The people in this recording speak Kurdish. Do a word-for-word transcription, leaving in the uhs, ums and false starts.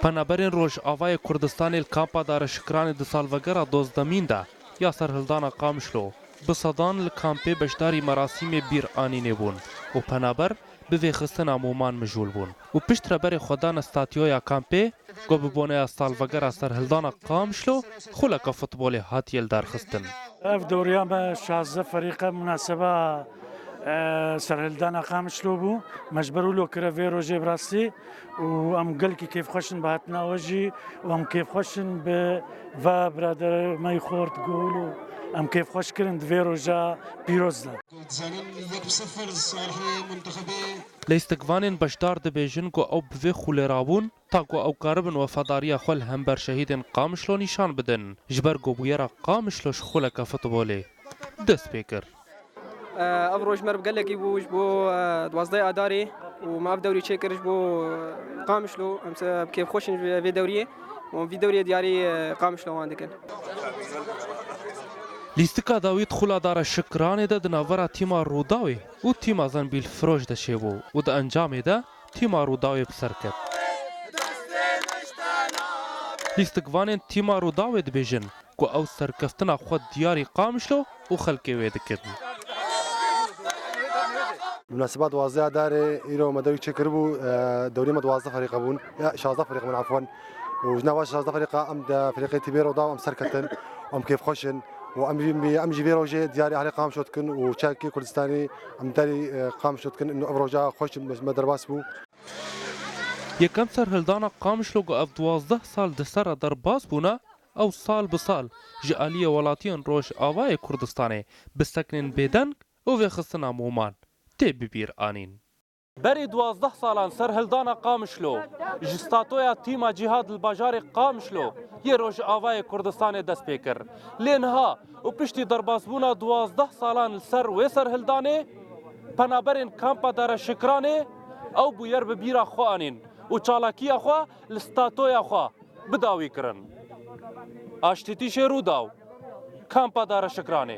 Penaberên Rojavayê Kurdistanê li kampa Dara Şikranê di salvegera dozdemîn de ya serhildana Qamişlo bi sedan li kampê beşdarî merasîmê bîranînê bûn û penaber bi vêxistina moman mijûl bûn û piştre berê xwe dane statyoya kampê ku bi boneya salvegera serhildana Qamişlo xuleka futbolê hatiye lidarxistin. Ev dewriya me şazdeh ferîqe munaseba, e, serhildana Qamişlo bû. Me ji ber wilo kire vê rojê bi rastî û em gelkî kêfxweş in bi hatina we jî û em kêfxweş in bi va birader me yî xort Golo. Em kêfxweş kirin di vê roja pîroz de. Dizanin yek bi sifir li salihê muntexebê. Lîstikvanên beşdar dibêjin ku ew bi vê xulê rabûn, ta ku ew karibin wefadariya xwe li hember şehîdên Qamişlo nîşan bidin, ji ber ku bûyera Qamişlo ji xuleke futbolê dest pê kir. Ev roj me bi gelekî bû ji bo, e, duwazdeh Adarê û me ev dewrî çêkir ji bo, e, Qamişlo. Em se bi kêfxweş in ji vê dewriyê û em vî dewriyê diyarî, e, Qamişlo wan dikin. Lîstika dawî di xula Dara Şikranê de di navbera tîma Rûdawê û tîma Zenbîlfiroş de çêbû û di encamê de tîma Rûdawê bi ser ket. Lîstikvanên tîma Rûdawê dibêjin ku ew serkeftina xwe diyarî Qamişlo û xelkê wê dikin. Bi munaseba duwazdeh Adarê îro me dewrî çêkiribû, e, dewrê me duwazdeh ferîqe bûn. Ya, şazdeh ferîqe bûn, efwen. Û ji nava şazdeh ferîqa em de ferîqê tîmê Rûdaw em serketin. Em kêfxweş in. Û em jî, em jî vê rojê diyarî ehlê Qamişlo dikin û çekê Kurdistanî em derî, e, Qamişlo dikin. Û ev roja xweş me derbas bû. Yekem serhildana Qamişlo ku ev duwazdeh sal di ser re derbas bûne, ew sal bi sal ji aliyê welatiyên Rojavayê Kurdistanê bi seknên bêdeng û vêxistina moman tê bibîranîn. Berî duwazdeh salan serhildana Qamişlo ji statoya tîma Cîhad li bajarê Qamişlo yê Rojavayê Kurdistanê dest pê kir. Lê niha û piştî derbasbûna duwazdeh salan li ser wê serhildanê, penaberên kampa Dara Şikranê ew bûyer bi bîra xwe anîn û çalakiya xwe li statoya xwe bi dawî kirin. Aştîtîşê Rûdaw, kampa Dara Şikranê.